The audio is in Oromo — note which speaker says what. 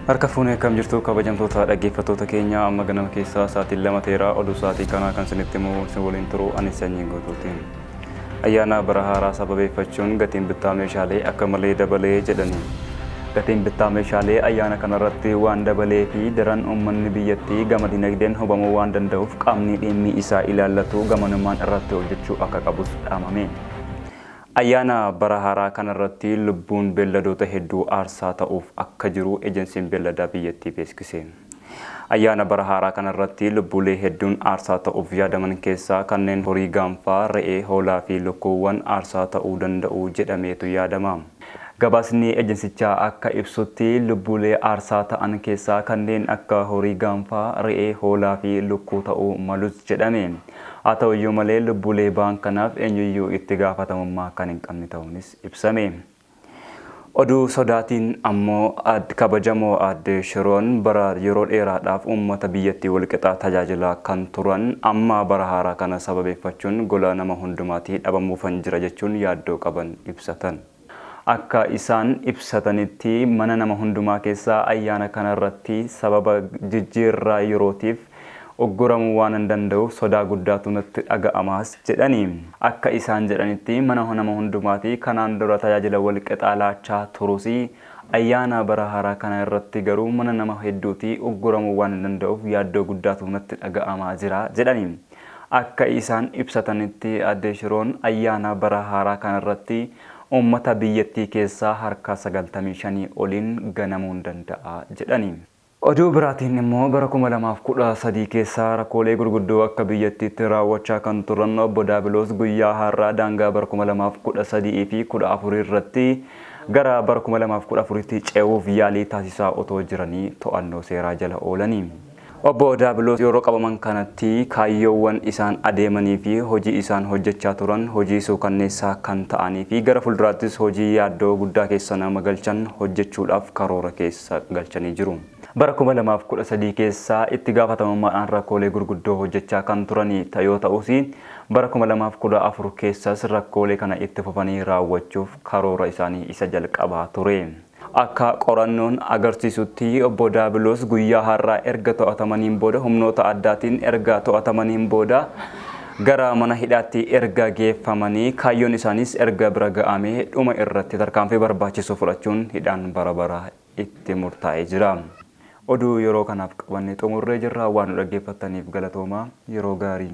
Speaker 1: Harka fuunee akkam jirtu kabajamtoota dhaggeeffattoota keenya amma ganama keessaa sa'aatiin 2 ta'eera oduu sa'aatii kanaa kan isinitti himu isin waliin turu anis sanyiin guutuuti. Ayyaana bara haaraa sababeeffachuun gatiin bittaa meeshaalee akka malee dabalee jedhani. Gatiin bittaa meeshaalee ayyaana kanarratti waan dabalee fi daran uummanni biyyattii gama dinagdeen hubamuu waan danda'uuf qaamni dhimmi isaa ilaallatu gamanumaan irratti hojjechuu akka qabus dhaamame. Ayyaana bara haaraa kanarratti lubbuun beelladoota hedduu aarsaa ta'uuf akka jiru Ejensiin Beelladaa biyyattii beeskise. Ayyaana bara haaraa kanarratti lubbuulee hedduun aarsaa ta'uuf yaadaman keessaa kanneen horii gaanfaa, re'ee, hoolaa fi lukkuuwwan aarsaa ta'uu danda'u jedhameetu yaadama. Gabaasni ejensichaa akka ibsutti lubbuulee aarsaa ta'an keessaa kanneen akka horii gaanfaa, re'ee, hoolaa fi lukkuu ta'uu malus jedhame. Haa ta'uyyuu malee lubbuulee ba'an kanaaf eenyuyyuu itti gaafatamummaa kan hin qabne ta'uunis ibsame. Oduu sodaatiin ammoo kabajamoo Aadde Shiroon bara yeroo dheeraadhaaf uummata biyyattii walqixaa tajaajilaa kan turan amma bara haaraa kana sababeeffachuun gola nama hundumaatii dhabamuufan jira jechuun yaaddoo qaban ibsatan. Akka isaan ibsatanitti mana nama hundumaa keessaa ayyaana kana irratti sababa jijjiirraa yerootiif ugguramuu waanan danda'uuf sodaa guddaatu natti dhaga'amaas jedhani. Akka isaan jedhanitti mana nama hundumaatii kanaan dura tajaajila walqixaa laachaa turus ayyaana bara haaraa kana irratti garuu mana nama hedduutii ugguramuu waanan danda'uuf yaaddoo guddaatu natti dhaga'amaa jira jedhani. Akka isaan ibsatanitti Aadde Shiroon ayyaana bara haaraa kanarratti uummata biyyattii keessaa harka 95 oliin ganamuun danda'a jedhani. Oduu biraatiin immoo bara 2013 keessa rakkoolee gurguddoo akka biyyattiitti raawwachaa kan turan Obbo Daabiloos guyyaa har'aa daangaa bara 2013 fi 14 irratti gara bara 2014tti ce'uuf yaalii taasisaa otoo jiranii to'annoo seeraa jala oolani. Obbo Daabiloos yeroo qabaman kanatti kaayyoowwan isaan adeemanii fi hojii isaan hojjechaa turan hojii suukanneessaa kan ta'anii fi gara fuulduraattis hojii yaaddoo guddaa keessa nama galchan hojjechuudhaaf karoora keessa galchanii jiru. Bara 2013 keessa itti gaafatamummaadhaan rakkoolee gurguddoo hojjechaa kan turanii yoo ta'us bara 2014 keessas rakkoolee kana itti fufanii raawwachuuf karoora isaanii isa jalqabaa ture. Akka qorannoon agarsiisutti Obbo Daabiloos guyyaa har'aa erga to'atamaniin booda humnoota addaatiin erga to'atamaniin booda gara mana hidhaatti erga geeffamanii kaayyoon isaaniis erga bira ga'amee dhuma irratti tarkaanfii barbaachisu fudhachuun hidhaan bara baraa itti murtaa'ee jira. Oduu yeroo kanaaf qabanne xumurree jirra. Waan nu dhaggeeffattaniif galatoomaa. Yeroo gaarii.